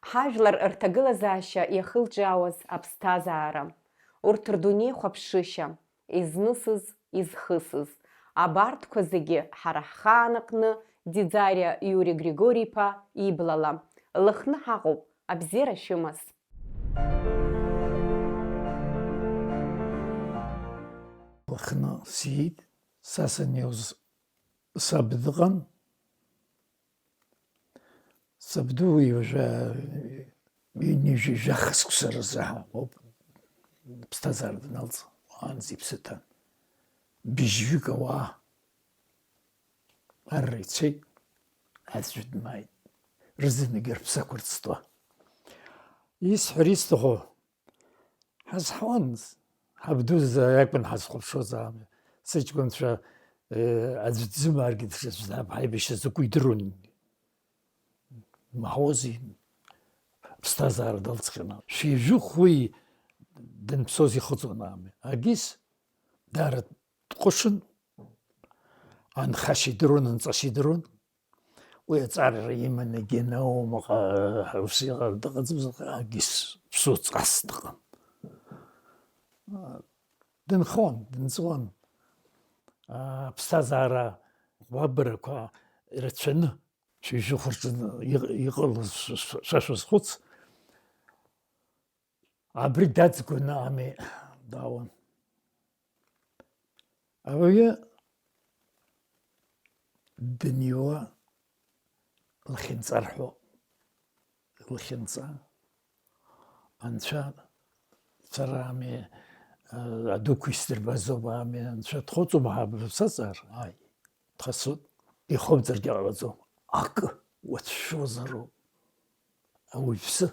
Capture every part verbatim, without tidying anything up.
Ҳажәлар рҭагылазаашьа иахылҿиаауаз аԥсҭазаара, урҭ рдунеихәаԥшышьа, изнысыз, изхысыз, абарҭқәа зегьы ҳара ҳхаан аҟны Диӡариа Иури Григори-иԥа иблала. Лыхны ҳаҟоуп, абзиара шәымаз! Лыхны сиит, са саниоз саб дыҟан. Сабду уи уажәы ҩынҩажәи жәаха шықәса рзы ҳаҟоуп, ԥсҭазаара даналҵ, уаанӡа иԥсы ҭан. Быжьҩык ауаа арра ицеит, аӡәы дмааит, рызынагьы рԥсы ақәырҵтуа. Исҳәар исҭаху, ҳазҳауан, ҳабду акәын ҳазхәаԥшуаз, сыҷкәынцәа, э, аӡә дзымааргьы дшаӡәӡәаап, ҳаибашьра закәу идыруан. Имаҳауази, аԥсҭазаара далҵхьан. Шәи жәохә уи данԥсоз ихыҵуан ами. Агьыс даара дҟәышын, анхашьа идыруан, анҵашьа идыруан. Уи аҵара иманы Генаумаҟа ус иҟан, дыҟаӡамызт, агьыс ԥсуа ҵас дыҟан. Дынхон, дынҵуан. Аԥсҭазаара уабарақәа рацәаны, шәи жәохә рҿы иҟ-, иҟалаз ш-, ш-, шәа шәазхәыц. Абри даҵгәаны ами даауан. Ауаҩы даниуа лахьынҵа рҳәо, лахьынҵа, анцәа цара ами, а, адуқәа исдырбазоуп ами, анцәа дхәыцума ҳәа быԥсазар, ааи, дхысуеит, ихәымҵыргьы ҟалаӡом. Акы уацәшәозароуп. Ауаҩԥсы,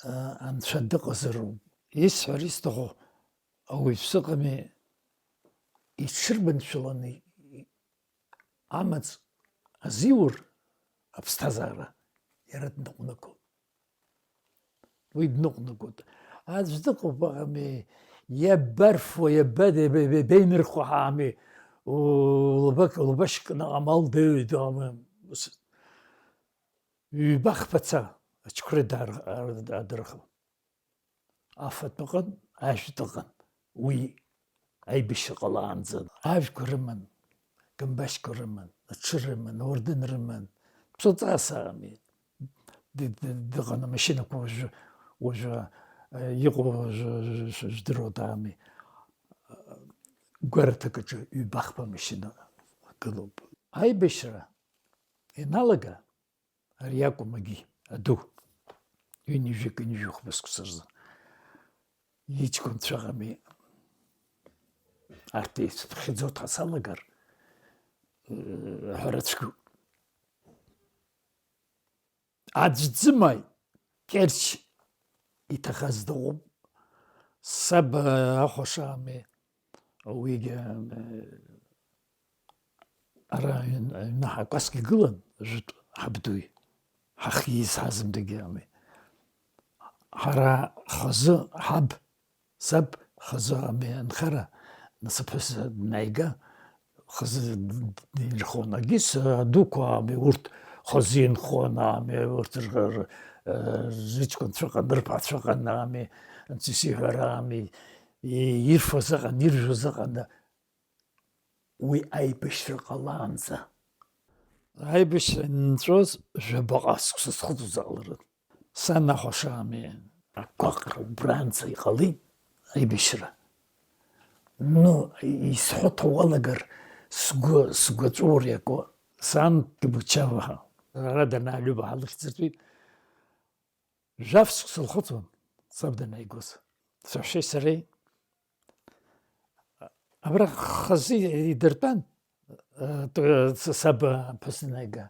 а, анцәа дыҟазароуп. Исҳәар исҭаху, ауаҩԥсы ыҟами, иҽырманшәаланы амаҵ азиур аԥсҭазаара, иара дныҟәнагоит. Уи дныҟәнагоит. Аӡә дыҟоуп, ами, иабарфуа, иаба-, иаба-, иабеинырхуа ҳәа, ами, у-, лбак-, лбашьк наҟ амал деиуеит, ами, ус. Ҩба-хԥа ца, ачқәра дар-, ар-, адырхуан. Афатә ыҟан, ажәтә ыҟан. Уи аибашьра ҟалаанӡа ажәқәа рыман, гамбашьқәа рыман, аҽы рыман, аурдын рыман. Ԥсуаҵас ами. Ды-, ды-, дыҟан амашьынақәа уажәы, уажәы, э, иҟоу уажәы, уажәы, уажәы жәдыруада ами. Гәараҭак аҿы ҩба-хԥа машьына гылоуп. Аибашьра ианалага, ари акәым агьи, аду, ҩынҩажәи ҩынҩажәи хәба шықәса рзы. Иҷкәынцәа ыҟами, арҭ еицәыԥхьаӡо дҳасалагар, э, аҳәара цәгьоуп. Аӡә дзымааит, Керчь иҭахаз дыҟоуп. Саб, э, ахәаша ами, уигьы, э, ара аҩн-, аҩны ҳакәасқь игылан, жәытә ҳабдуи, ҳахиз ҳазымдагьы ами. Ҳара хазы ҳаб Саб хазы ами анхара, нас аԥҳәыс днааига, хазы динхон. Агьыс адуқәа ами, урҭ хазы инхон ами, урҭ р-, р-, рыҷкәынцәа ыҟан, рыԥацәа ыҟан ами, анцәа исиҳәара ами, и-, ирфоз ыҟан, иржәуаз ыҟан. Уи аибашьра ҟалаанӡа. Аибашьра анҵәоз жәабаҟа шықәса зхыҵуаз ҟаларын. Сан ахәаша ами, агәаҟра убранӡа иҟалеит аибашьра. Ну, исҳәо ҭауалагар, сгәы, сгәаҵәа уриаго, сан Ҭабугчава ҳәа, ара данаалҩба ҳалыхьӡыртәит. Жәаф шықәса лхыҵуан, саб данааигоз. Саҳәшьеи сареи. Абра хазы идыртәан, э, т-, с-, саб аԥҳәыс данааига.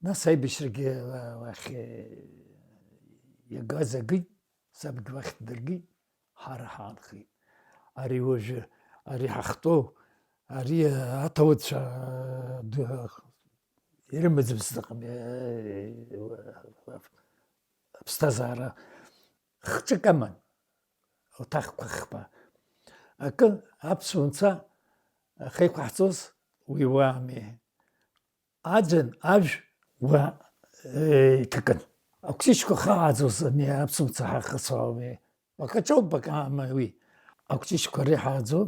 Нас аибашьрагьы, э, уахь, э, иагаз агеит, сабгьы уахь ддыргеит, ҳара ҳаанхеит. Ари уажәы, ари ҳахьтәоу, ари, э, аҭауадцәа, э, д-, ирымаӡамызт ыҟами, э, аԥсҭазаара хҿык аман. Уҭахқәа хԥа. Акы, аԥсуа нцәа ахьеиқәаҳҵоз уи уаами. Аӡын ажә уа, э, иҭакын. Акәтиқәа хааӡоз ами, аԥсымца ҳахьхацәа ами. Акаҷоуп акаама уи. Акәтиқәа реиҳаӡо,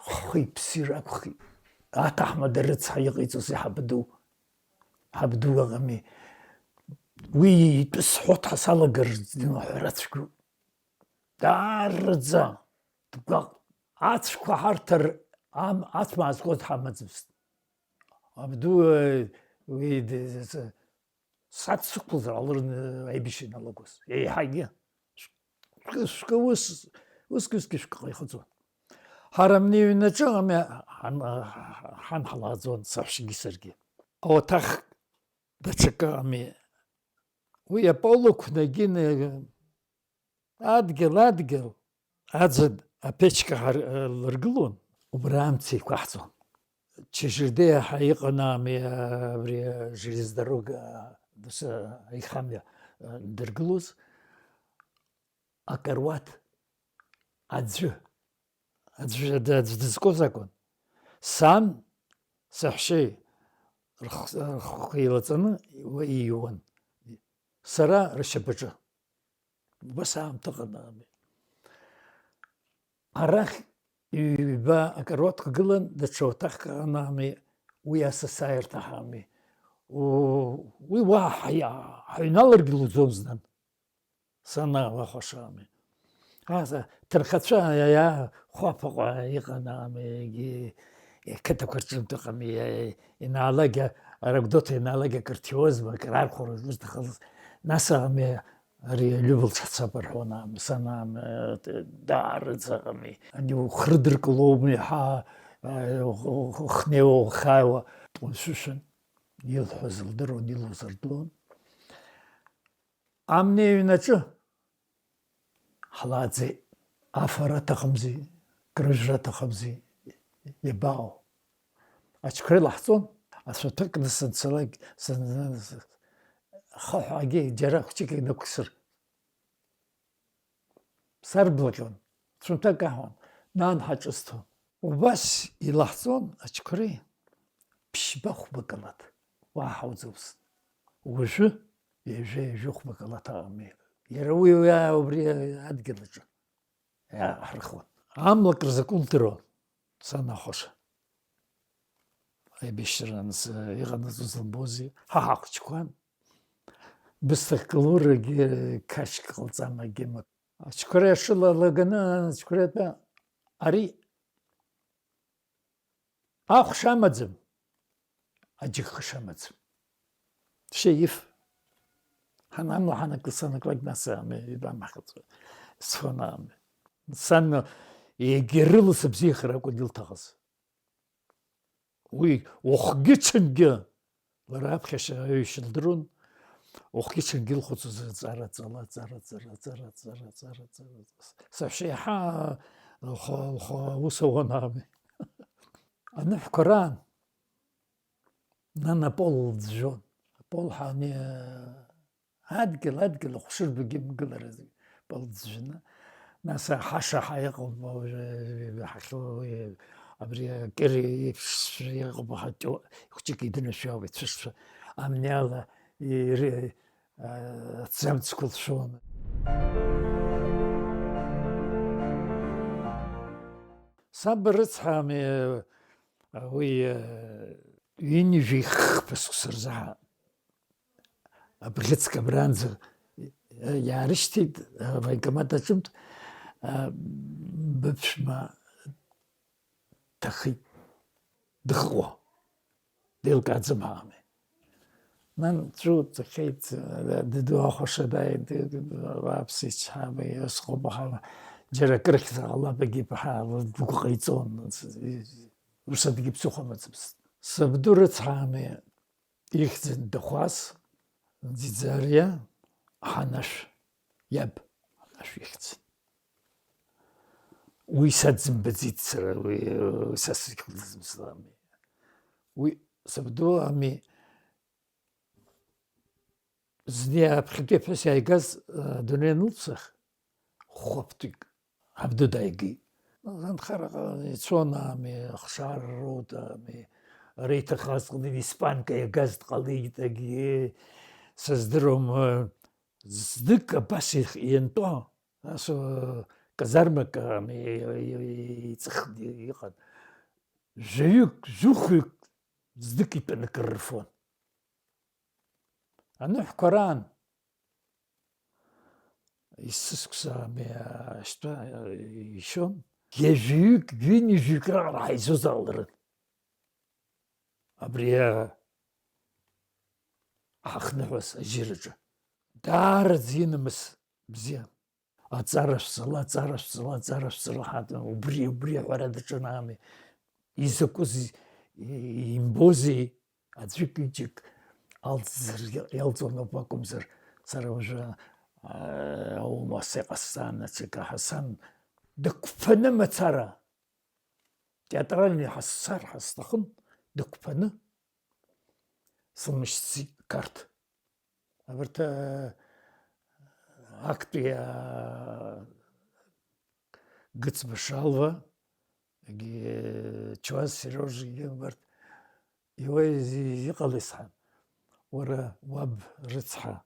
хи-ԥси ракәхеит. Аҭаҳмада рыцҳа иҟаиҵоз иҳабду. Ҳабду ыҟами. Уи итәы сҳәоит ҳәа салагар, ҳәара цәгьоуп. Даараӡа дгәаҟ-, ацәқәа ҳарҭар, ам-, ацә маазхоз ҳамаӡамызт. Абду, э, уи д-, з-, з-, саҭ сықәлозар ҟаларын, э, аибашьра иналагоз. Еиҳагьы. Шәкы, шәкы ус, усгьы-усгьы шәкы ҟаихаӡон. Ҳара амни ҩнаҿы ами ҳан-, ҳан ҳлааӡон, саҳәшьагьы саргьы. Ауаҭах даҽакы ами. Уи аполо қәнагины, адгьыл, адгьыл, аӡын аԥечка ҳар-, лыргылон, убра амца еиқәаҳҵон. Чежырдеи аҳа иҟан ами, абри железнодорога, дос-, аихамҩа, дыргылоз, акаруаҭ аӡәы, аӡәы, аӡә дызкуаз акәын. Сан, саҳәшьеи рхы, рхы еилаҵаны уа ииуан. Сара ршьапаҿы. Убас аамҭа ыҟан ами. Арахь ҩба акаруаҭ гылан, даҽа уаҭахк ыҟан ами, уи асасааирҭа ҳами. У-, уи уа ҳаи-, ҳаҩналаргьы луӡомызт нан. Санаауахәаша ами. Аса, ҭынхацәа, иа-, иа-, хәаԥаҟа иҟан ами, егьи, иқыҭақәа рҿынтә ыҟами, иа-, ианаалак, анекдот ианаалак акыр ҭиуазма, акыр архәара зҭахыз. Нас ами, ари Лиуба лҽацап рҳәон ами, сан ами, даараӡа ами. Ани ухрыдыркылом иаҳа, а, ух-, ух-, ухнеиуа, ухааиуа. Дҟәымшәышәын, илҳәоз лдыруан, илуз рдыруан. Амни аҩнаҿы ҳлааӡеит. Афара аҭахымзи, крыжәра аҭахымзи, иабаҟоу? Аҽқәа илаҳҵон, ацәаҭәа кны санцалак, сан-, сан-, ахаҳәаагьы џьара хәҷык инықәсыр. Сарблаҟьон, цәынҭак аҳуан, нан ҳаҿысҭон. Убас илаҳҵон аҽқәреи, ԥшьба-хәба калаҭ, уаҳа уӡомызт. Уажәы ҩажәа, ҩажәа-хәба калаҭ аҟами. Иара уи, уи, убри адгьыл аҿы иааҳархуан. Амлакра закәу лдыруан, санахәаша. Аибашьра анс-, иҟанаҵоз лбози, ҳа ҳахәыҷқәан. Бысҭа кылурагьы қашьк ҟалҵама, гьамак. Ачқәреи ашыла лаганы, ачқәреи атәы ари ахә шамаӡам, аџьыкхы шамаӡам. Шеиф. Ҳанамла ҳанакы санаклак нас ами, ибамахаҵәа. Сфон ами. Сан егьа рыла сыбзиахар акәын илҭахыз. Уи ухгьы-ҽынгьы, лара аԥхьашьа аҩышьа лдыруан, ухгьы-ҽынгьы илхәыцуаз ҵара, ҵала, ҵара, ҵара, ҵара, ҵара, ҵара, ҵара, ҵара. Саҳәшьа иаҳа лхы, лхы аус ауан ами. Аныҳәқәа раан, нан апол лӡәӡәон. Апол ҳәа ани, адгьыл, адгьыл ахәшырбагьы мгыларазы пал ӡәӡәаны, нас ҳашаҳа иҟоуп, уажәы ҳахьо-, абри акыр еиԥш иҟоуп, ҳаҷо-, хәҷык идынашәо ицәышшәа, амни ала ири-, а, аҭӡамцқәа лшәон. Саб рыцҳами, уи, ҩынҩажәи хԥа шықәса рзы ҳа-, абӷьыцк абранӡа иаарышьҭит, авоенкомат аҿынтә, а, быԥшәма дҭахеит, дыҟоуп, деилкааӡам ҳәа ами. Нан ҵәы ҵахеит, даду ахәаша дааит, уааԥс ичҳама, иасҟоуп, аха џьара акырахь саҟалап, егьи ԥҳа лгәы ҟаиҵон, ус адгьы ԥсыхәа амаӡамызт. Сабду рыцҳами, ихьӡын Дахәас, Ӡиӡариа, Ҳанашә, иаб Ҳанашә ихьӡын. Уи са дзымбаӡеит сара, уи, уи са сзықәлазымҵлами. Уи сабду ами, зны аԥхьатәи аԥҳәыс иааигаз, а, адунеи анылҵах, хәаԥтәык. Абду дааигеит. Анхараҟа ицон ами, ахшара роута ами, ара иҭахаз ҟалеит, испанка иагаз дҟалеит, агьи сыздыруам, Знык абас ианто, нас, э, казармак, э, иҵыхны иҟан. Жәаҩык, жәохәҩык знык итәаны акыр рфон. Аныҳәқәа раан, есыскәса ами, ашьтәа, э, ишьон, жәаҩык, ҩынҩажәаҩык раҟара ҳаизозааларын. Абри, э, ҳахныҳәаз ажьыраҿы. Даараӡа инамыс бзиан. Аҵара шәҵала, аҵара шәҵала, аҵара шәҵала, ҳа-, убри, убри аҳәара даҿын ами. Изакәыз, и-, имбозеи, аӡәык-ҩыџьак алҵзар, иалҵуан ауп акәымзар, сара уажәы, аа, аума сеиҟасҵан, аҽакы Ҳасан дықәԥаны мацара, театральный ҳасцар ҳасҭахын, дықәԥаны, сылмышьҭӡеит Қарҭ. Абарҭ, э, актәи, э, Гыцба Шалва, егьи, э, Чуаз Сериожагьы, абарҭ, иуа изи-, иҟалеи сҳәан, уара уаб рыцҳа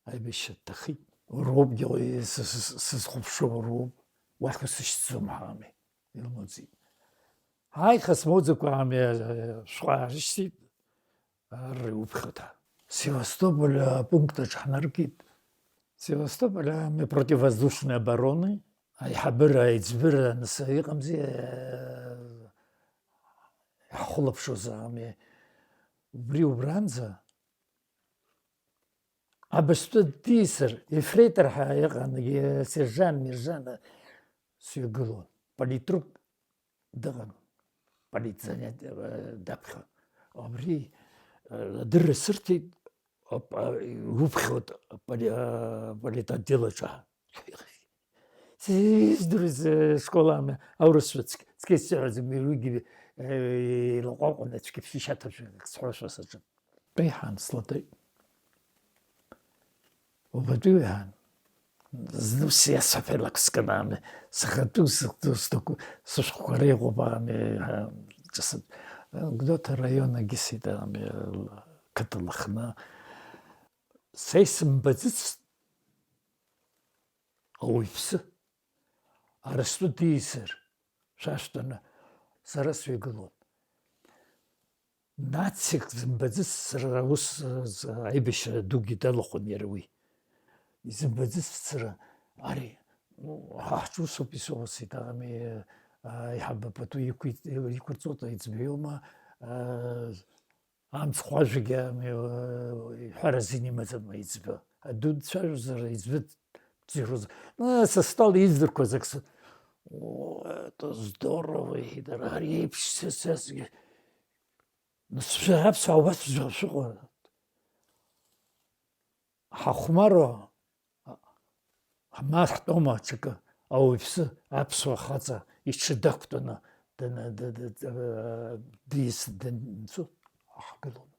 аибашьра дҭахеит. Уара уоуп, егьи, сы-, сы-, сызхәаԥшуа уара уоуп, уахь усышьҭӡом ҳәа ами, илымоуӡеит. Ҳаиха смоуӡакәа ами, э, шәҟәы аарышьҭит. Ар иуԥхьода. Севастополь апункт аҿы ҳнаркит. Севастополь ами противовоздушной обороны аиҳабыра, аиҵбыра аныс иҟамзи, э, иаҳхылаԥшуаз ами. Убри убранӡа абыстәы дисыр, ефрейтор ҳәа иҟан, егьи сержант, мержант сҩагылон. Политрук дыҟан, политзанятие, э, даԥхьон. Абри, э, адырра сырҭеит, оп-, а, иуԥхьоит поли-, а, политотдел аҿы. Сыздыруаз, э, школ ами, аурысшәа цк-, цқьа исзыҳәаӡом, уигьы, э, илаҟәаҟәаны цқьа ԥшьышьаҭаҿы сҳәошәа саҿын. Еиҳан слатәеит. Убатәи уи ҳан. Зны сиасафелак сканааны, схатәы сыхту сҭаху, сышәҟәқәа реиӷьуп ами, ҳа, ҿысит. Гәдоуҭа раион агьысит ами, қыҭа Лыхны. Са исымбаӡыцт ауаҩԥсы. Арыстәы дисыр, шәа шәтәаны, сара сҩагылон. Нациак зымбаӡыц сара ус, э, аибашьра дугьы далахәын иара уи. Изымбаӡыц сара, ари, ну, ҳа ҳҿы усоуп исоуасит, ами, э, аиҳабы пату иқәиҵ-, иқәырҵоит, аиҵбы иоума, э, амцхә ажәагьы, ами, э, иҳәара азин имаӡам аиҵбы. Аду дцәажәозар, аиҵбы дцәажәозар. Ну, со стол издырқәаз ак с-, о, это здорово, иҳәеит, ара, ари еиԥш са, са, сгьы Нас шәара аԥсуаа убас шәыҟоуп. Ҳахәмаруа, ма ҳтәоума аҽакы, ауаҩԥсы, аԥсуа хаҵа иҽы дақәтәаны дана-, д-, д-, д-, диас данцо ҳгылоуп.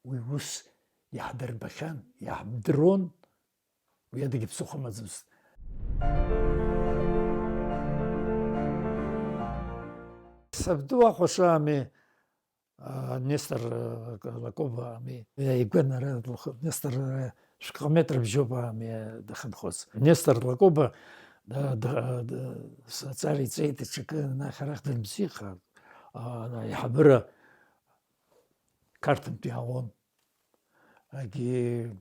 Уи ус иаҳдырбахьан, иаҳдыруан. Уи адагьы ԥсыхәа амаӡамызт. Сабду ахәашами, а, Нестор, а, Лакоба ами, игәанара, Нестор, а, шәҟәы метр бжьоуп ами дахьынхоз. Нестор Лакоба, да, да, да, саҵар иҵеит, иҽакы, анахь арахь дымсихыр, а, аиҳабыра Қарҭынтә иаауан. Агьи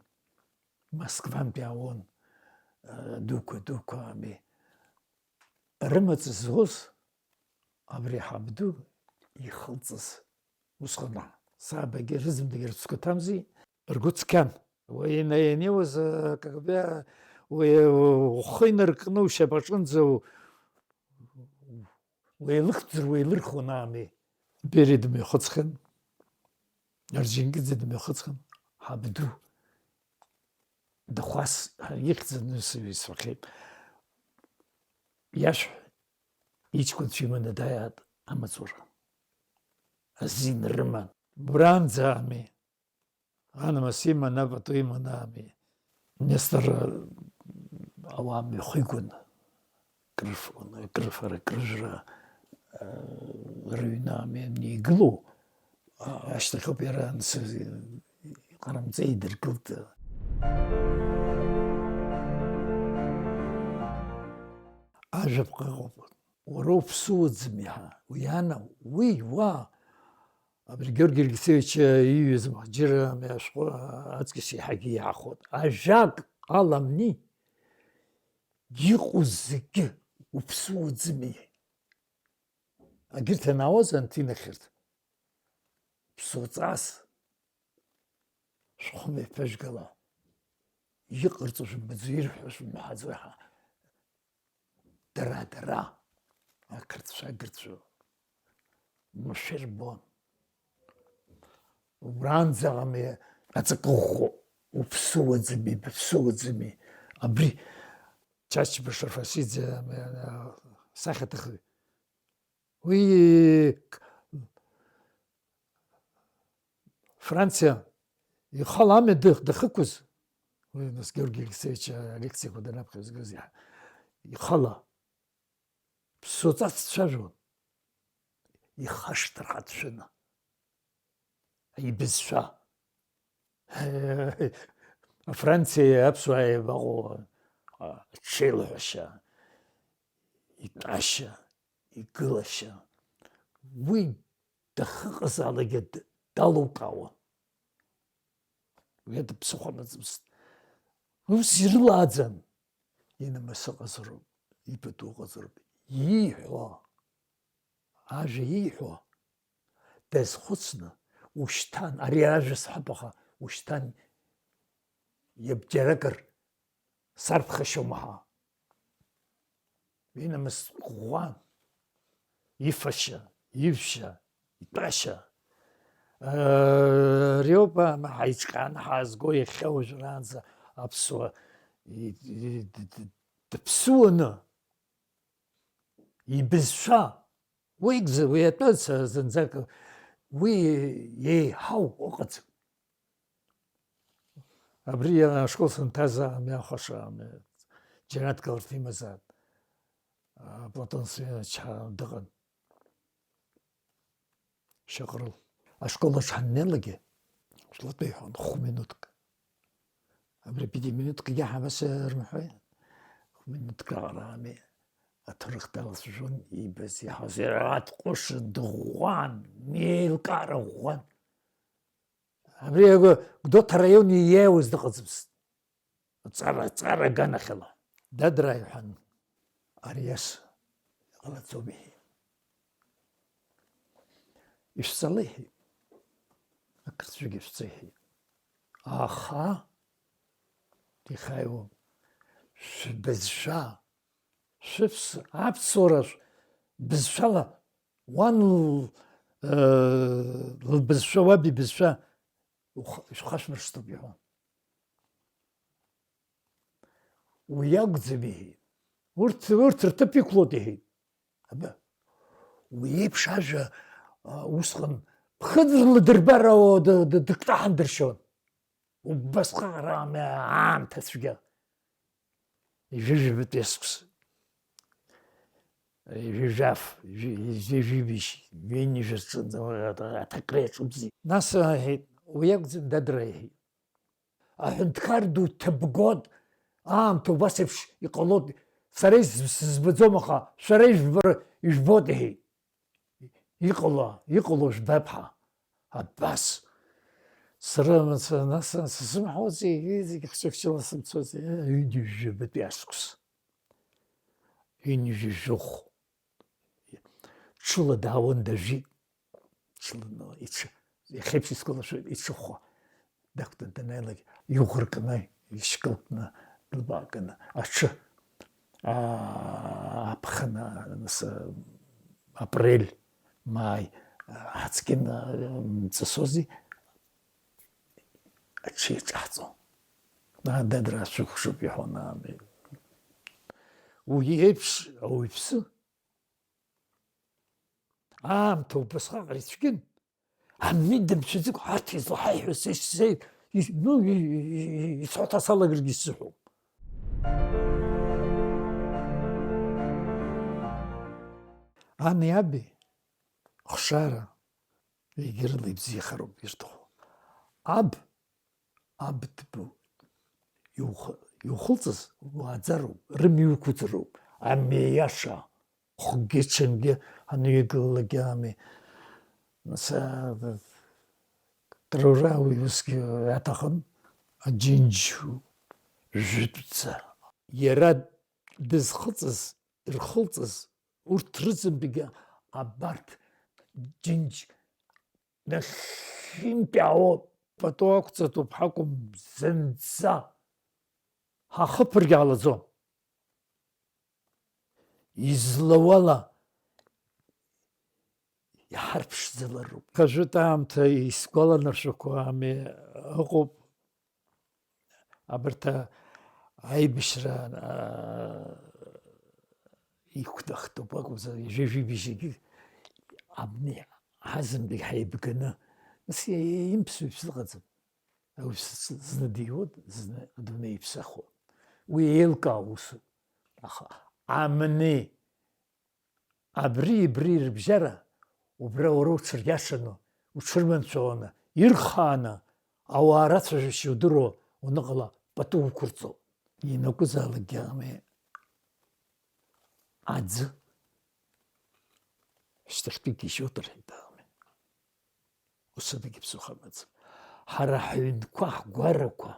Москвантә иаауан, э, дуқәа, дуқәа ами. Рымаҵ зуз абри ҳабду ихылҵыз. Усҟан сабагьы рызынтәгьы рыцкәа ҭамзи, ргәы цқьан. Уи инаианеиуаз, э, как бы, уи, э, ухы инаркны ушьапаҿынӡа у-, уеилыхӡыр, уеилырхуан ами. Бериа дымҩахыҵхьан, Орџьоникиӡе дымҩахыҵхьан, ҳабду Дахәас ихьӡаны сҩеицәахьеит. Иашәҳәа, иҷкәынцәа иманы дааиаат амаҵура. Азин рыман. Убранӡа ами. Анамыс иман, апату иман ами. Нестор ауаа мҩахигон, крыф-, крыфара, крыжра, э, рыҩны ами игылоу, а, ашьҭахьоуп иара анс-, Арымҵеи идыргылт. Ажәаԥҟа ыҟоуп. Уара уԥсуаӡами ҳәа. Уи ана, уи, уа, абри Георги Алексеевич иҩыза мхаџьырами ашәҟәы аҵкыс еиҳагьы иаахәоит. Ажәак ҟаламни, иҟоу зегьы уԥсуаӡами? Агьырҭ анаауаз анҭинахьырҭ. Ԥсуаҵас. Шәхәы мҩаԥыжәгала, иҟарҵо шәымбаӡо, ирҳәо шәымҳәаӡо ҳәа, дара, дара, ақырҭцәа, агырцәа, машәыр бон. Убранӡаҟами аҵакы ӷәӷәо, уԥсуаӡами, быԥсуаӡами? Абри Чачба Шарфасиӡе, а, сахьаҭыхҩы. Уи Франциа ихала амҩа дых-, дахықәыз, уи нас Георги Алексеевич алекциақәа данаԥхьа згаз иаҳ-, ихала ԥсуаҵас дцәажәон, ихашҭырха дшәаны, ибызшәа. Афранциеи аԥсуааи еибаҟоу, а, аҽеилаҳәашьа, итәашьа, игылашьа, уи дахыҟазаалакгьы д-, далукаауан. Уи ада ԥсыхәа наӡымызт. Ус ирылааӡан, инамыс ыҟазароуп, ипату ыҟазароуп, ииҳәо, ажәа ииҳәо, дазхәыцны, ушьҭан, ари ажәа сҳәап, аха ушьҭан иабџьаракыр сарԥхашьома ҳәа. Инамыс ӷәӷәан, ифашьа, ижәшьа, итәашьа. Ариоуп, ама, ҳаиҿкааны ҳаазго иахьа уажәраанӡа аԥсуа и-, и-, д-, д-, дыԥсуаны, ибызшәа, уигӡа, уи атәы ц-, зынӡак уи еиҳау ыҟаӡам. Абри ашкол санҭаз амҩахәаша, амҩа, џьанаҭ Галарҭа имазаап, а, Платон Семенович ҳа-, дыҟан. Шьаҟрыл. Ашкол аҿы ҳаннеилакгьы, жәлатәы иҳәон, хә-минуҭк. Абри пятиминуҭкгьы ҳамасыр рымҳәои, хә-минуҭк раҟара ами, аҭоурых далацәажәон, иибаз, иаҳауаз, иара дҟәышын, дыӷәӷәан, еилкаара ӷәӷәан. Абри агәы Гәдоуҭа араион ииааиуаз дыҟаӡамызт. Аҵара, аҵара аганахьала. Дадраа, иҳәан, ари ас иҟалаӡом, иҳәеит. Ишәҵала, иҳәеит. Ақырҭцәагьы шәҵа, иҳәеит. Аха, ихаиуам, шәбызшәа, шәыԥс-, аԥсуара шә-, бызшәала, уан л-, э, лбызшәа, уаб ибызшәа ух-, шәхашәмыршҭып, иҳәон. Уи акәӡам, иҳәеит. Урҭ, урҭ рҭыԥ иқәлоит, иҳәеит. Аба, уи еиԥш ажәа, а, усҟан ԥхыӡ лдырбар, о, д-, д-, дыкнаҳандыршьон. Убасҟак ара-, ам-, аамҭа цәгьа. Ҩажәи жәабатәи аҵкыс. Ҩажәи жәаф, ҩажәи, ҩажәи жәибжь, ҩынҩажәа рҿынӡа аҭакра иаҿуп зи. Нас, иҳәеит, уи акәӡам, дадраа, иҳәеит. Аҳәынҭқар ду дҭабгот, аамҭа убас еиԥш иҟалот, сара ис-, сызбаӡом, аха шәара ижәбар, ижәбот, иҳәеит. Иҟало, иҟало жәбап ҳәа. Абас. Сара мацара, нас, сзымҳәози, зегьы хьча-хьчала сымцози, ҩынҩажәи жәабатәи аҵкыс. Ҩынҩажәи жәохә. Ҽыла даауан дажәит. Ҽыла, ну, иҽы, иахьеиԥш искылашәоит, иҽыхәа. Дақәтәан данааилак, иӷәыркны, ишькылкны, дылбаакны, аҽы, аа, аԥхын, аа, нас, апрель, маи, аа, ҳацкьын, аа, мҵысози, аҽы иаҿаҳҵон. Аа, дадраа, шәыхәшоуп, иҳәон, аа, уи еиԥш ауаҩԥсы аамҭа убасҟак ицәгьан, Амни дымцәаӡакәа арҭ излаҳаиҳәо сеи-, сеи-, и-, ну, и-, и-, и-, ицәоуҭа салагаргьы сзыҳәом. Ани аби хшара егьырыла ибзиахароуп ирҭаху. Аб Аб дбо, иух-, иухылҵыз уааӡароуп, рымҩа уқәҵароуп, амҩа иаша, хәгьы-ҽынгьы аныҩагылалакгьы ами. Нас, а, крура уи усгьы аҭахын, аџьынџь жәытәӡа. Иара дызхыҵыз, ирхылҵыз, урҭ рызынтәыгьы абарҭ џьынџь нахьынтәаауа пату ақәҵатәуп ҳакәым, зынӡа ҳахыԥаргьы ҟалаӡом. Излауала иҳарԥшӡалароуп. Хажәытә аамҭа исгәаланаршәақәо ами ыҟоуп. Абарҭ, а, аибашьра, а, иқәнахтәуп акәымзар, ҩажәи бжьгьы абни ҳазынтәык ҳаибганы, нас имԥсуа ишәзыҟаҵам. Ауаҩ зны диуеит, зны адунеи иԥсахуеит. Уи еилкаау усуп. Аха амни абри-абри рыбжьара, убра уара уҽыргьашаны, уҽырманшәаланы, ирхааны, ауаа рацәажәашьа удыруа уныҟала пату уқәырҵоит. Ианакәызаалакгьы ами аӡы шьҭахьтәигьы ишьоит рҳәеит ами. Усыдагьы ԥсыхәа амаӡам. Ҳара ҳҩнқәа, ҳгәарақәа,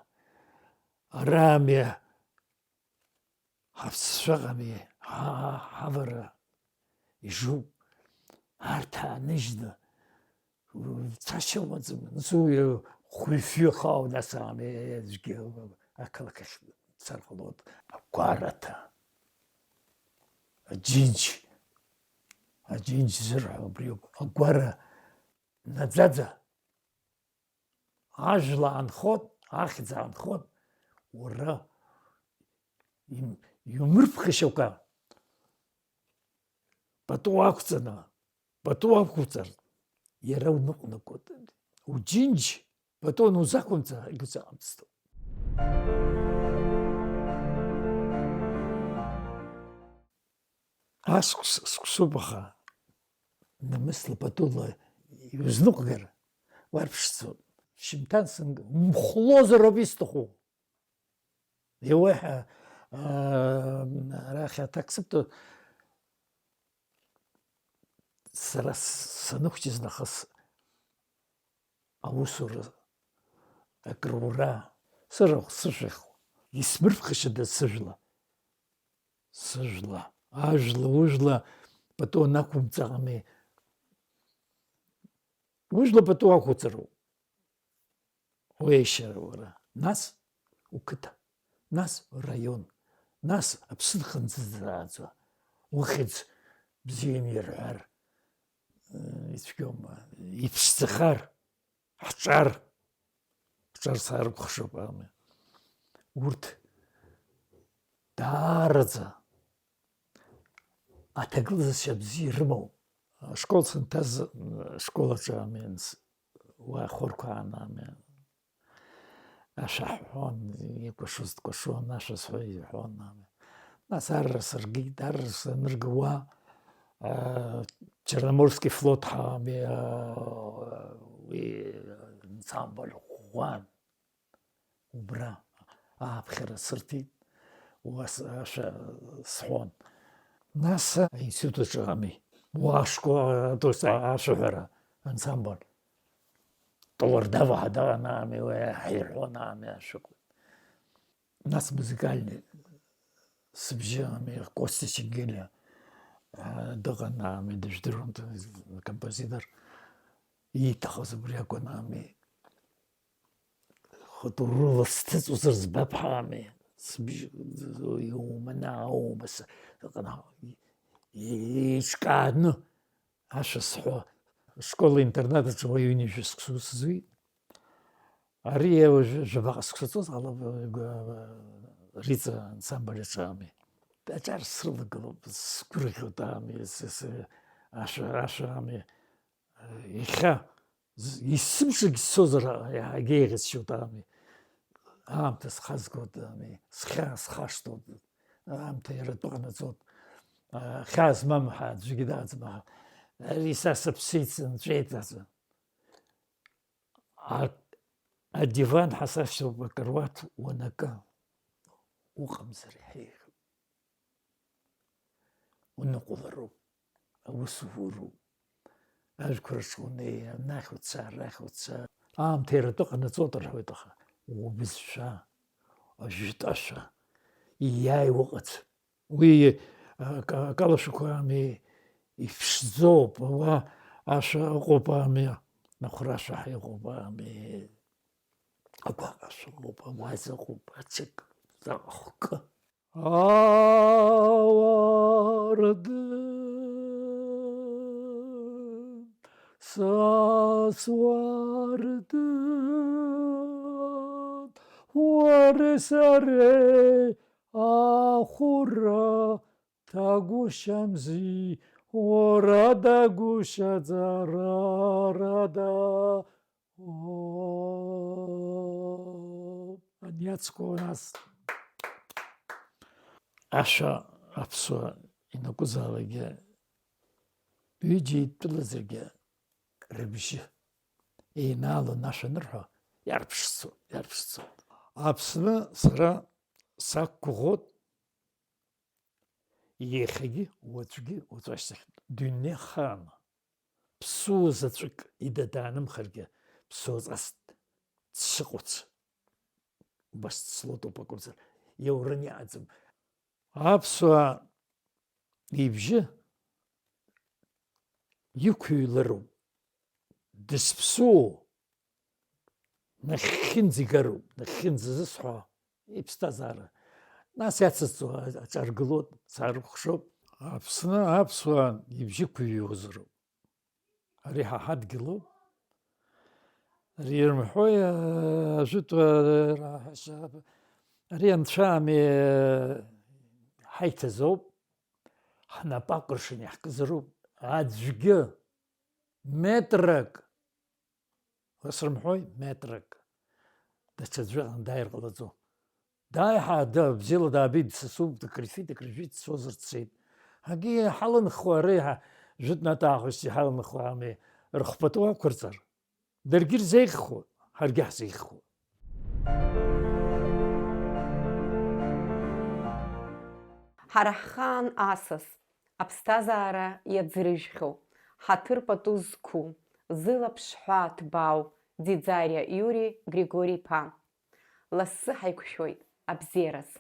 ара ами ҳаԥсшәаҟами, ҳа-, ҳавара ижуп. Арҭ ааныжьны, цашьа умаӡам. Нас уи хәҩы-фҩы хаау, нас ами аӡәгьы ақалақь ахь дцар ҟалоит. Агәараҭа, аџьынџь, аџьынџь зырҳәо убриоуп. Агәара наӡаӡа. Ажәла аанхот, ахьӡ аанхот, уара им-, иумырԥхашьакәа, пату ақәҵаны, пату ақәуҵар, иара уныҟәнагоит. Уџьынџь пату анузақәымҵа, егьуҵаҟамҵӡо. Аскәс скәсуп, аха намысла патула иузныҟәгар, уарԥшӡоит. Шьымҭан сынг-, умхлозароуп исҭаху. Иуеиҳа, аа, арахь аҭак сыбҭо, сара с-, саныхәҷыз нахыс аусура, акрура, сырахә, сышәахә, исмырԥхашьада сыжәла? Сыжәла, ажәла, ужәла пату анақәумҵаҟами, ужәла пату ақәуҵароуп. Уеишьара уара. Нас уқыҭа, нас ураион, нас аԥсыӡ хынӡаӡааӡа, ухьӡ бзианы ирҳәар, ицәгьоума, иԥшӡахар, ҳҿар, ҳҿар саарыкәхшоуп ами. Урҭ даараӡа аҭагылазаашьа бзиа ирымоуп. Ашкол санҭаз, ашкол аҿы ами, уа ахәырқәа аан ами, ашәа ҳҳәон, икәашоз дкәашон, ашәа сҳәо иҳәон ами. Нас арра сыргеит, арра санырга уа, а, Черноморский флот ҳәа ами, а, уи ансамбль ӷәӷәан. Убра ааԥхьара сырҭеит, уа с-, ашәа сҳәон. Нас аинститут аҿы ами, уа ашкол, то есть ашәаҳәара ансамбль. Тлордава ҳәа дыҟан ами, уи ҳаирҳәон ами ашәақәа. Нас музыкальный сыбжьы ами, Костя Ченгелиа, а, дыҟан ами, дыжәдыруан, композитор, ииҭахыз убри акәын ами. Хатәы рыла сҭыҵуазар збап ҳәа ами, сыбжьы иуманы аума, сы-, ыҟан, еиҿкааны ашәа сҳәо. Школ-интернат аҿы уаҩы ҩынҩажәа шықәса ус зуит. Ари уажәы жәабаҟа шықәса ҵуазар ҟалап, Риҵа ансамбль аҿы ами. Аҿар срылагылоуп, сгәырӷьоит ами, с-, с-, ашәа, ашәа ами. Иахьа з-, есымшагь сцозар, иаҳагьы еиӷьасшьоит ами. Аамҭа схазгоит ами, схьаа схашҭуеит. Аамҭа иара атәы ҟанаҵоит. А, хьаа змам ҳәа аӡәгьы дааӡам, аха ари са сыԥсит, сынҵәеит азы. А, Адиван ҳасасшьоуп, акаруаҭ уанакы, уҟамзар иҳәеихьоуп. Уныҟәлароуп, аус уҳәароуп. Ажәқәа рҿы унеи, анахь уца, арахь уца. Аамҭа иара атәы ҟанаҵоит рҳәоит, аха убызшәа, ажәытәашәа, ииааиуа ыҟаӡам. Уи, а, ка-, акалашәақәа ами, иԥшӡоуп, уа ашәа ыҟоуп ами, ахәрашәа ҳәа иҟоуп ами, агәаҟ ашәа ыҟоуп, ауаза ыҟоуп, ацык, ахкы. Ауардын, сасуардын, уареи сареи ахәра ҭагәышьамзи, уара дагәышьаӡарарада. Ани ацқәа нас. Ашәа аԥсуа ианакәызаалакгьы, ҩыџьа еидтәалазаргьы, рыбжьы еинааланы ашәа анырҳәо, иарԥшӡоуп, иарԥшӡоуп. Аԥсны сара сақәгәыӷуеит. Иахьагьы, уаҵәгьы, уаҵәашьҭахь дунеихааны, ԥсуа заҵәык ида даанымхаргьы, ԥсуаҵас дшыҟац, убас дслотуп акәымзар, иаураны иҟаӡам. Аԥсуаа ибжьы иқәыҩлароуп, дызԥсуоу нахьхьынӡа игароуп, нахьхьынӡа зысҳәо иԥсҭазаара. Нас иацызҵо аҿаргылоит, саарыхәшоуп. Аԥсны аԥсуаа ибжьы ықәыҩуазароуп. Ари ҳа ҳадгьылоуп. Ари ирымҳәои, ажәытәра, ари анцәа ами, ҳаиҭазоуп, ҳнапы акәыршан иаҳкызароуп. Аӡәгьы метрак, ус рымҳәои, метрак, даҽаӡәы дааир ҟалаӡом. Дааи ҳа-, да-, бзиала даабеит, дсасуп, дакрыфеит, дакрыжәит, дцозар дцеит. Ҳагьы иҳаланхо, реиҳа жәытәнатә аахыс иҳаланхо ами, рхәпатәы уақәырҵар. Даргьы ирзеиӷьхоит, ҳаргьы ҳзеиӷьхоит. Ҳара ҳхаан асас, аԥсҭазаара иаӡрыжәхьоу, ҳаҭыр пату зқәу, зылаԥш ҳәаа ҭбаау Ӡиӡариа Иури Григори-иԥа. Лассы ҳаиқәшәоит абзиараз.